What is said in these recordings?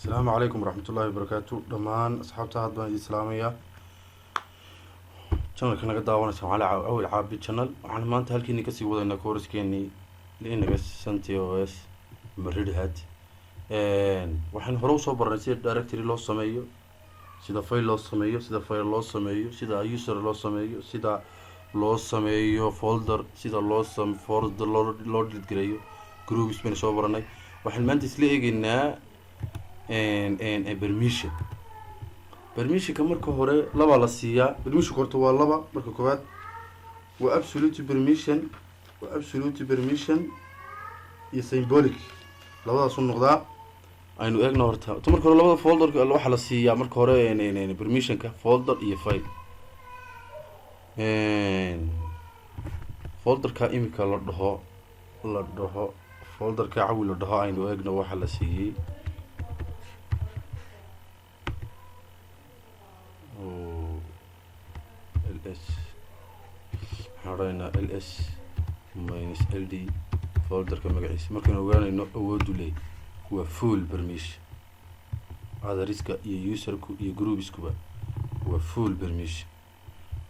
Asalaamu calaykum waraxmatullaahi wabarakaatu. Dhammaan asxaabta aad baan idin salaamayaa. Channelka naga daawanaysa waxaa la Awil Caabi Channel. Waxaan maanta halkiini kasii wadaynaa coursekeenii Linux CentOS ama Red Hat. Waxaan hore usoo baranay sida directory loo sameeyo, sida file loo sameeyo, sida file loo sameeyo, sida user loo sameeyo, sida loo sameeyo folder, sida loo sam folder loo delete gareeyo, groups baynu soo baranay. Waxaan maanta isla eegeynaa permission. Permissionka marka hore labaa la siiyaa. Permissionka horta waa laba. Marka koowaad waa absolute permission, waa absolute permission iyo symbolic, labadaas u noqdaa. Aynu eegno horta ta marka hore labada folder waxaa la siiyaa. Marka hore permissionka folder iyo file. Folderka imika la dhaho folderka Cawi la dhaho, aynu eegno waxaa la siiyey. Ls waxaan odhanaynaa ls minus l d folderka magaciisa. Markaynu ogaanayno awoodu leey waa full permission, otherska iyo userku iyo groupskuba waa full permission.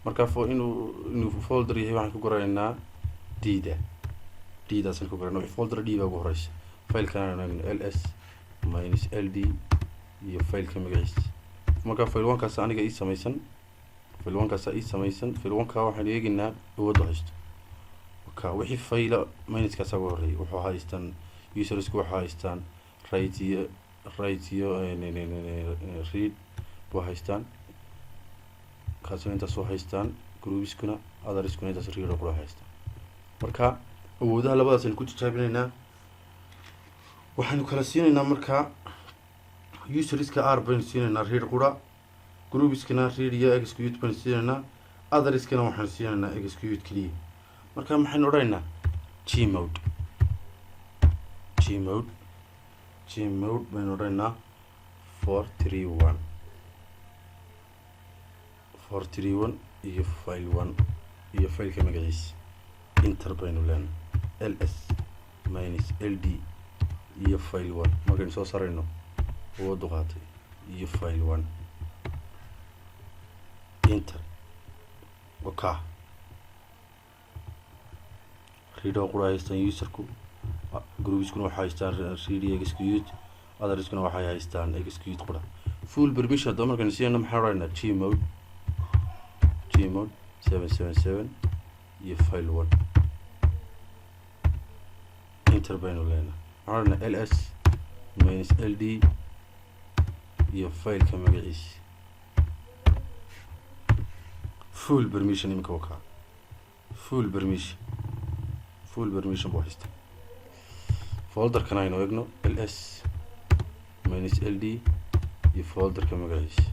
Marka fo inuu folder yahay waxaan ku garanaynaa d-da, d-daasaan ku garanay. Folder d baa ugu horeysa. Filekana aynu eegno, ls minus l d iyo fileka magaciisa. Marka file one kaas aniga ii samaysan, file one kaasa ii samaysan. File one ka waxaynu eegeynaa awoodda haysto ka. Wixii fayla minuskaasa uga horreeyay wuxuu haystaan, usersku waxaa haystaan write iyo write iyo read buu haystaan. Kaasina intaas oo haystaan, groupskuna, otherskuna intaas read oo qura haystaan. Marka awoodaha labadaas aynu ku tijaabinaynaa. Waxaynu kala siinaynaa marka userska r baynu siinaynaa read qura, groupskana read iyo execute baynu siinaynaa, otherskana waxaanu siinaynaa execute keliya. Marka maxaynu odhanaynaa? Chmod, chmod, chmod baynu odhanaynaa 431, 431 iyo file one iyo fileka magaciisa. Enter baynu leenahay. Ls minus l d iyo file one markaynu soo sarayno awoodu qaatay iyo file one, enter. Waka read oo qura haystaan userku, groupskuna waxay haystaan read iyo execute, otherskuna waxay haystaan execute qura. Full permission haddaba markaynu siinayno maxaan odhanaynaa? Chmod, chmod 777 iyo file one, enter baynu leenahay. Maxaan odhanaa? Ls minus l d iyo fileka magaciisa. Full permission iminka wakaa, full permission, full permission buu haysta. Folderkan aynu eegno, ls minus l d iyo folderka magaciisa.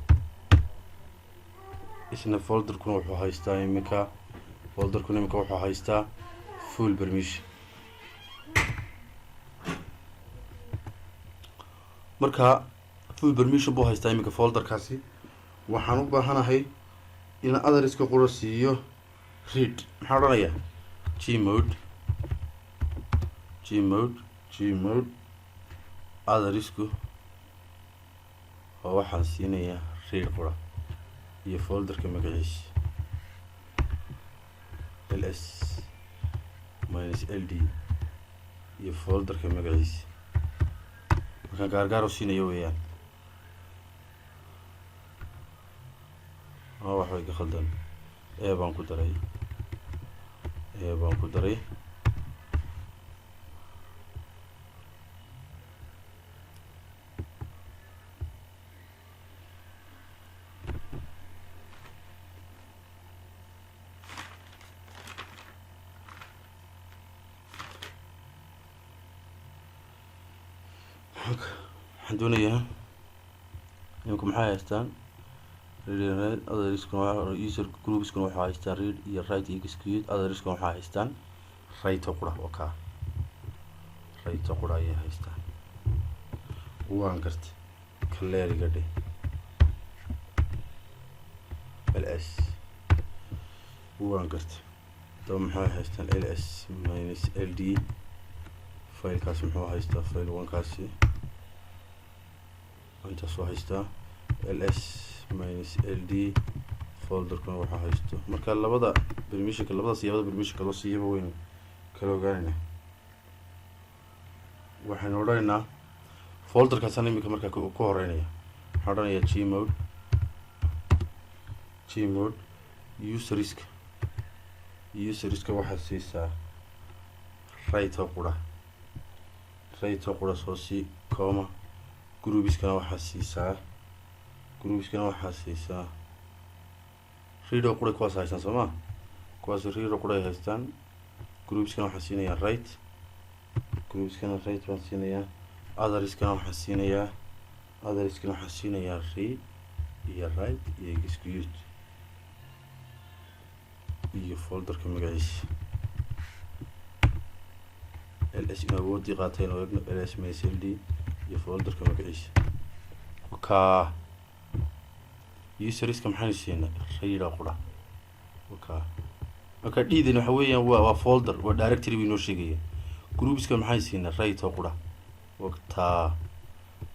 Isna folderkuna wuxuu haystaa iminka, folderkuna iminka wuxuu haystaa full permission. Marka full permission buu haystaa iminka folderkaasi. Waxaan u baahanahay in otherska qura siiyo read. Maxaa odhanayaa? Chmod, chmod, chmod othersku oo waxaan siinayaa read qura iyo folderka magaciisa. Ls minus l d iyo folderka magaciisa markaan gaargaar u siinayo weeyaan. A wax way ka khaldan, e baan ku daray, e baan ku daray. Waxaan doonayaa imika maxay haystaan? Otherskuna, user groupskuna waxaa haystaan read iyo write iyo execute, otherskuna waxaa haystaan write oo qura. Oo kaa write oo qura ayay haystaan. Waan gartay. Clear iga dheh. Ls, waan gartay. Daba maxay haystaan? Ls minus l d filekaasi muxuu haystaa? File one kaasi Intaas oo haystaa ls minus ld, folderkuna waxaa haysto. Marka labada permissionka, labada siyaabada permissionka loo siiyaba waynu kala ogaanayna. Waxaynu odhanaynaa folderkaasaan iminka markaa ku horeynaya. Waxaan odhanayaa chmod userska. Userska waxaad siisaa write oo qura, write oo qura soo sii, comma. Groupskana waxaa siisaa read oo qura. Kuwaas haystaan, soo ma? Kuwaas read oo qura ay haystaan. Groupskana waxaa siinayaa write, groupskana write baan siinayaa. Otherskana waxaa siinayaa read iyo write iyo execute iyo folderka magaciisa. Ls inuu awoodii qaatay inuu eegno. Ls minus ld iyo folderka magaciisa. Ka userska maxaynu siinay? Read oo qura. Ka marka d-dan waxa weeyaan waa folder, waa directory bay inoo sheegaya. Groupska maxaynu siinay? Write oo qura. Wagtaa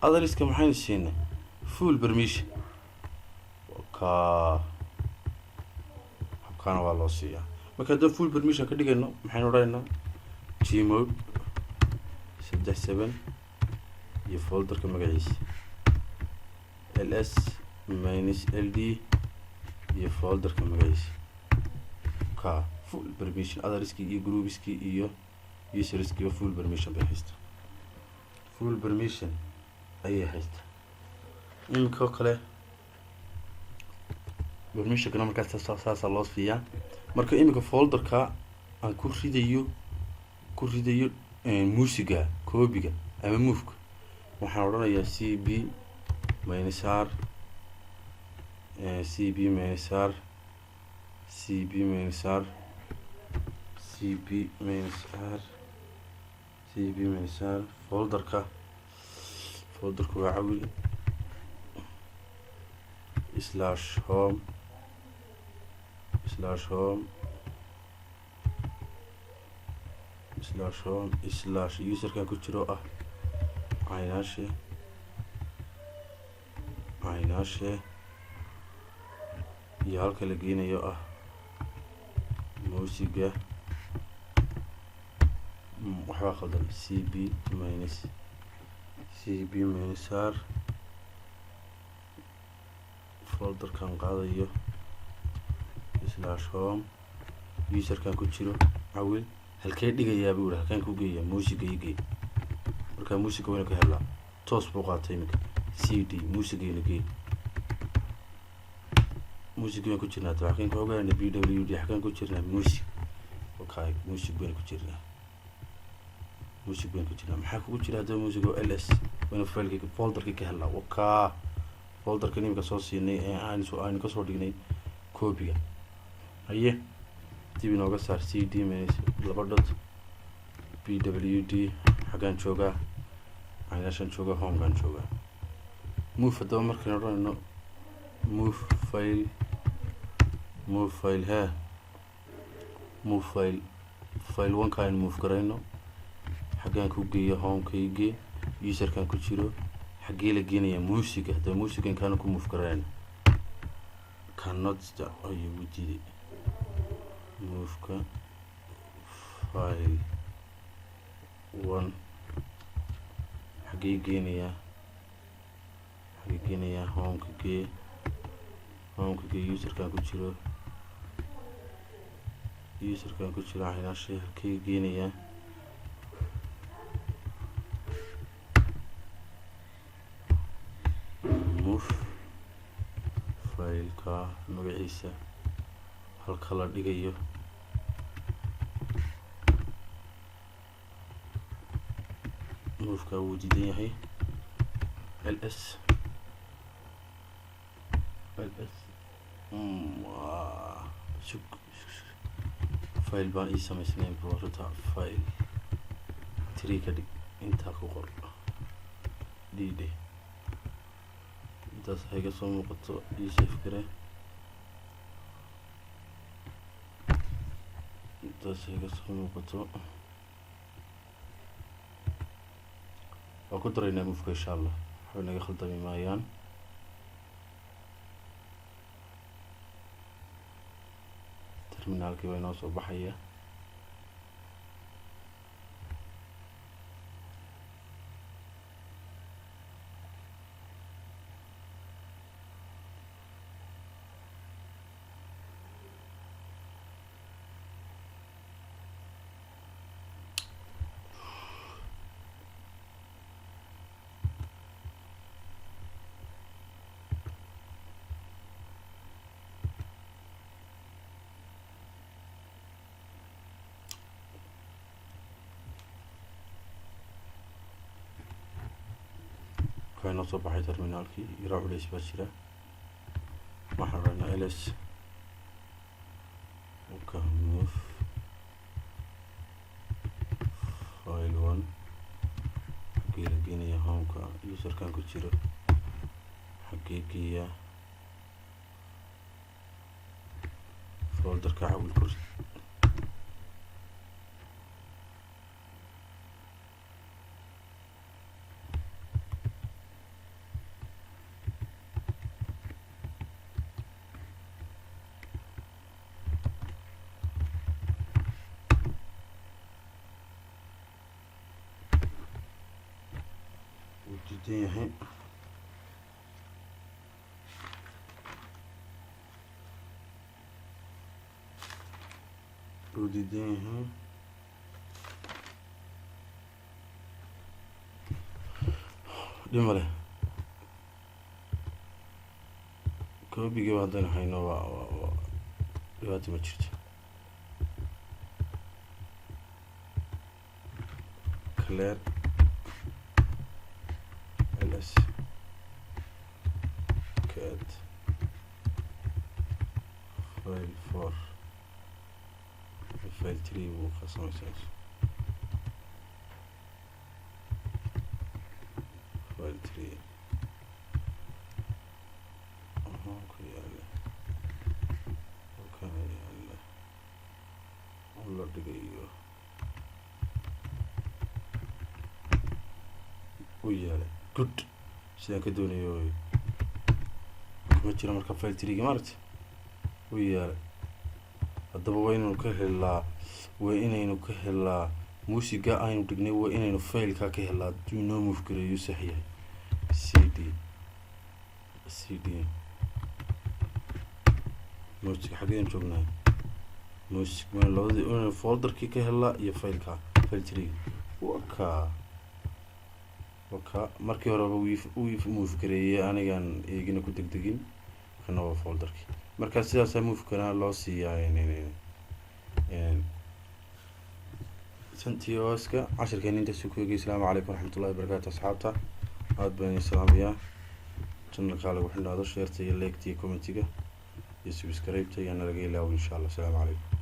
otherska maxaynu siinay? Full permission. Ka habkaana waa loo siiyaa. Marka haddaan full permission ka dhigayno, maxaynu odhanaynaa? Chmod 777 iyo folderka magaciisa, ls minus ld iyo folderka magaciisa. Ka full permission otherskii iyo groupskii iyo userskiiba full permission bay haystaa, full permission ayay haystaa. Iminka oo kale permissionkana markaas saasaa loo siiyaa. Marka iminka folderka aan ku ridayo muusiga, copyga ama moveka, waxaan odhanayaa cp minus r, cp minus r, cp minus r, cp minus r, cp minus r folderka. Folderka waa Cawil slash home slash home slash home slash userkan ku jiro ah Caynaashe, Caynaashe, iyo halka la geynayo ah muusiga. Waxbaa khaldan. cp minus, cp minus r folderkan qaadayo slash home userkan ku jiro Cawil. Halkee dhigayaa buu yihi? Halkeen ku geeyaa? Muusiga ii geey. Markaa muusiga waynu ka helnaa. Toos buu qaatay iminka. cd muusigayna geey. Music baynu ku jirnaa. Daba xageen ku ogaana pwd? Xageen ku jirnaa? Music. Okay, music baynu ku jirnaa, music baynu ku jirnaa. Maxaa kugu jira haddaba music oo ls? Waynu fileki, folderkii ka helnaa. Wakaa folderkan iminka soo siinay ee aynu kasoo dhignay copyga. Haye, dib inooga saar. cd minus laba dot pwd. Xaggaan joogaa? Caynaashaan joogaa, homekaan joogaa. Move haddaba markaynu odhanayno, move file, move file he, move file, file one-ka aynu move garayno. Xaggaan ku geeyo? Homekayge, userkan ku jiro. Xaggee la geenayaa? Muusiga. Haddaba muusigan kaana ku move garayna. Cannot ayuu ugu diiday moveka file one. Xaggee geenayaa? Xaggee geenayaa? Homeka gee, homeka gee, userkan ku jiro, userkan ku jiro Caynaashe. Halkee geenayaa? Move fileka magaciisa, halka la dhigayo. Moveka wuu diidan yahay. Ls, ls. Sug, file baan ii samaysnayn borta. File three ka dhig. Intaa ku qor d dhe. Intaas hayga soo muuqato. Ii save gare. Intaas hayga soo muuqato. Waa ku daraynaa moveka, insha Allah. Waxba naga khaldami maayaan. Terminalkii baa inoo soo baxaya. Waxaa inoo soo baxay terminalkii. Yaraa culays baa jira. Waxaan rabnaa ls ka move file one. Xagee la geenaya? Homeka userkan ku jiro xagee geeyaa? Folderka xawil ku rid. Wuu diidan yahay. Wuu diidan yahay. Dhib male, copygiiba haddaynu hayno, waa dhibaata ma jirto. Clear, ls cat file 4, file 3 buu ka samaysanaysa. File 3 ku yaala, kana yaala oo la dhigayo u yaalay. Good, sidaan ka doonayo kuma jiro. Marka file 3-ga maaragta u yaalay. Haddaba waa inaynu ka helaa, waa inaynu ka helaa muusiga aynu dhignay, waa inaynu failka ka helaa hadduu inoo move gareeyo sax yahay. cd, cd music. Xageenu joognaa? Music. Waynu labadii inaynu folderkii ka helaa iyo failka, file 3-ga. Waka waka markii horeba wii move gareeyay, anigaan eegina ku degdegin. Kana waa folderkii. Marka sidaasaa movekana loo siiyaa CentOS-ka. Cashirkeena intaasuu ku egay. Asalaamu calaykum waraxmatullahi wabarakaatu. Asxaabta, aada baan idin salaamayaa. Channelkaa lagu xidhnaado, shareta iyo liketa iyo commentiga iyo subscribe-ta ayaana laga ilaawo, insha Allah. Asalaamu calaykum.